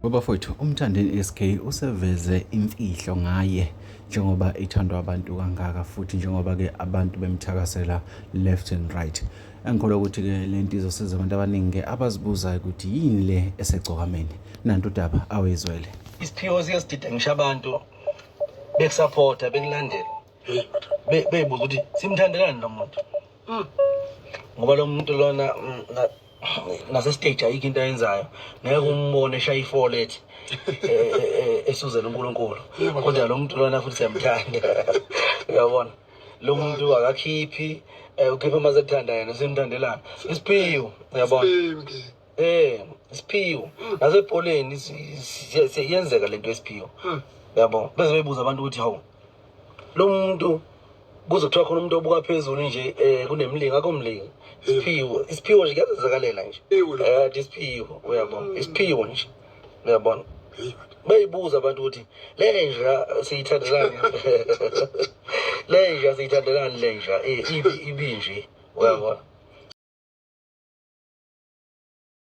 Bafowethu, uMthandeni SK useveze imfihlo ngaye njengoba ithandwa abantu kangaka futhi njengoba-ke abantu bemthakasela left and right. Engikholwa ukuthi-ke le nto izosiza abantu abaningi-ke abazibuzayo ukuthi yini le esegcokameni. Nantu udaba awuyizwele. Isiphiwo siyasidida ngisho abantu bekusapota bekulandela beyibuza ukuthi simthandelani lo muntu ngoba lo muntu lona nasestage ayikho into ayenzayo, ngeke umbone eshaya ifolet esuzela uNkulunkulu, kodwa lo muntu lona futhi siyamthanda. Uyabona, lo muntu akakhiphi, ukhipha uma sekuthanda yena. Simthandelana isiphiwo, uyabona, isiphiwo nasebholeni siyenzeka lento esiphiwo, uyabona. Beze bebuza abantu ukuthi hawu, lo muntu kuze kuthiwa khona umuntu obuka phezulu nje, kunemlingo akomlingo. Isiphiwo, isiphiwo nje kuyazenzakalela nje, isiphiwo, uyabona, isiphiwo nje, uyabona. Beyibuza abantu ukuthi le nja siyithandelani, le nja siyithandelani, le nja ibinje, uyabona.